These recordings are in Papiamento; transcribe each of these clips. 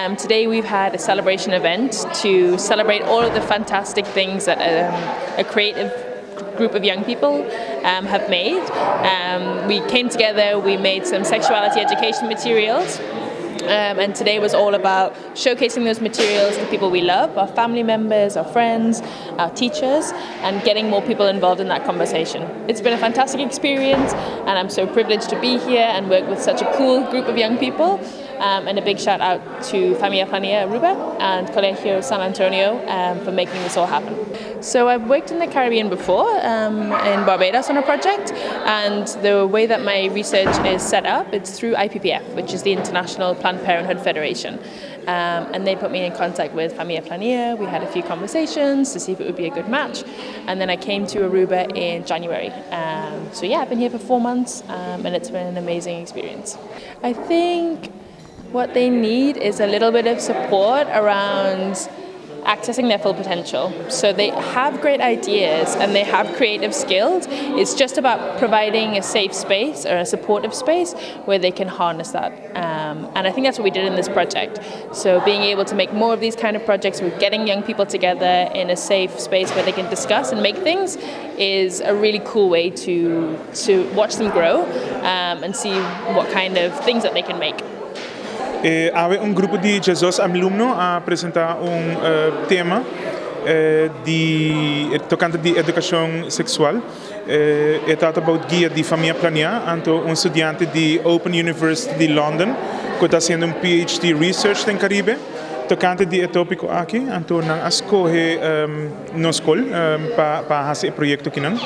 Today we've had a celebration event to celebrate all of the fantastic things that a creative group of young people have made. We came together, we made some sexuality education materials. And today was all about showcasing those materials to people we love, our family members, our friends, our teachers, and getting more people involved in that conversation. It's been a fantastic experience, and I'm so privileged to be here and work with such a cool group of young people. And a big shout out to Famia Planea Aruba and Colegio San Antonio for making this all happen. So I've worked in the Caribbean before, in Barbados on a project, and the way that my research is set up, it's through IPPF, which is the International Planned Parenthood Federation. And they put me in contact with Famia Planea. We had a few conversations to see if it would be a good match. And then I came to Aruba in January. So yeah, I've been here for 4 months and it's been an amazing experience. I think what they need is a little bit of support around accessing their full potential. So they have great ideas and they have creative skills. It's just about providing a safe space or a supportive space where they can harness that. And I think that's what we did in this project. So being able to make more of these kind of projects with getting young people together in a safe space where they can discuss and make things is a really cool way to watch them grow and see what kind of things that they can make. Awe un grupo di 12 alumno a presentá un tema di tokante di edukashon seksual. E trata about guia di Famia Planea, anto un studiante di Open University di London, ku ta hasiendo un PhD research den Karibe, tokante di e tópiko aki, anto nan a skohe nos skol pa hasi e proyekto akinan.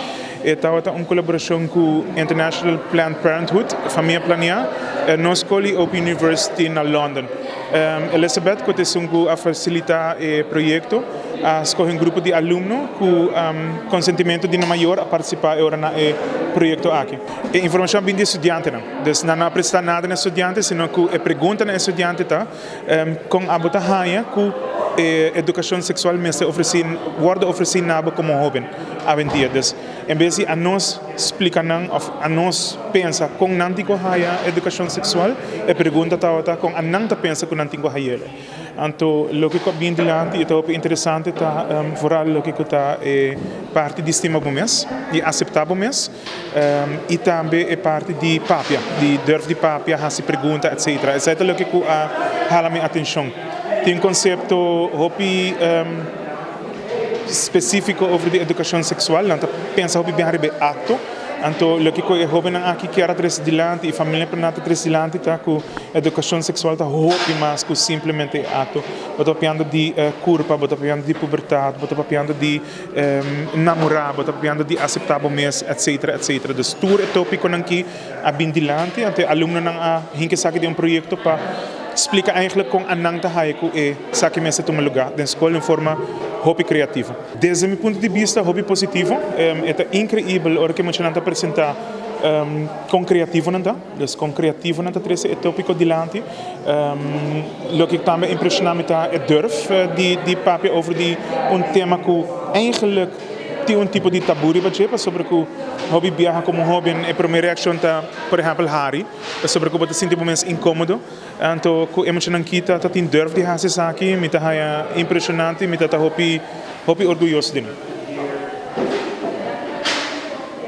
E tabata un kolaborashon ku International Planned Parenthood, Famia Planea, nos skol i Open University na London. Elizabeth, ku a fasilitá e proyekto, a skohe un grupo di alumno ku konsentimentu di mayor a partisipá na e proyekto aki. E informashon a bin di studiantenan. Dus nan no a presentá nada na studiante, sino ku e pregunta na studiante ta kon abo ta haña ku edukashon seksual mester ofresé, wòrdu ofresé na abo komo hóben awendia. Dus, en bes di anos splika nan òf anos pensa kon nan tin ku haña edukashon seksual, e pregunta ta kon nan ta pensa ku nan tin ku hañ'é. Anto, loke a bin dilanti, i ta interesante, ta vooral loke ta e parti di stima bo mes, di aseptá bo mes, i tambe e parti di papia, di durf di papia, hasi pregunta, etc. Esei ta loke a hala mi atenshon. Tin un konsepto hopi spesífiko over di edukashon seksual, nan ta pensa hopi bin riba akto. Anto, loke e hóbennan aki ke trese dilanti i Famia Planea ta trese dilanti ta ku edukashon seksual ta hopi mas ku simplemente akto. Bo ta papiando di kurpa, bo ta papiando di pubertat, bo ta papiando di namorá, bo ta papiando di aseptá bo mes, etc, etc. Dus tur e tópikonan aki a bin dilanti, anto alumnonan a hinka esaki den un proyekto pa splika eigenlijk kon nan ta haña ku esaki mester tuma lugá den skol den forma hopi kreativo. Desde mi punto di bista, hopi positivo. Ta inkreibel ora ku muchanan ta presentá kon kreativo nan ta, dus kon kreativo nan ta trese e tópiko dilanti. Loke tambe impreshoná mi ta e durf di papia over di un tema ku eigenlijk tin un tipo di tabú riba dje, pasobra ku hopi biaha komo hóben e promé reakshon ta, por ehèmpel, hari, pasobra ku bo ta sinti bo mes inkómodo. Anto ku e muchanan aki ta tin durf di hasi esaki, mi ta haña impreshonante, mi ta hopi hopi orguyoso di nan.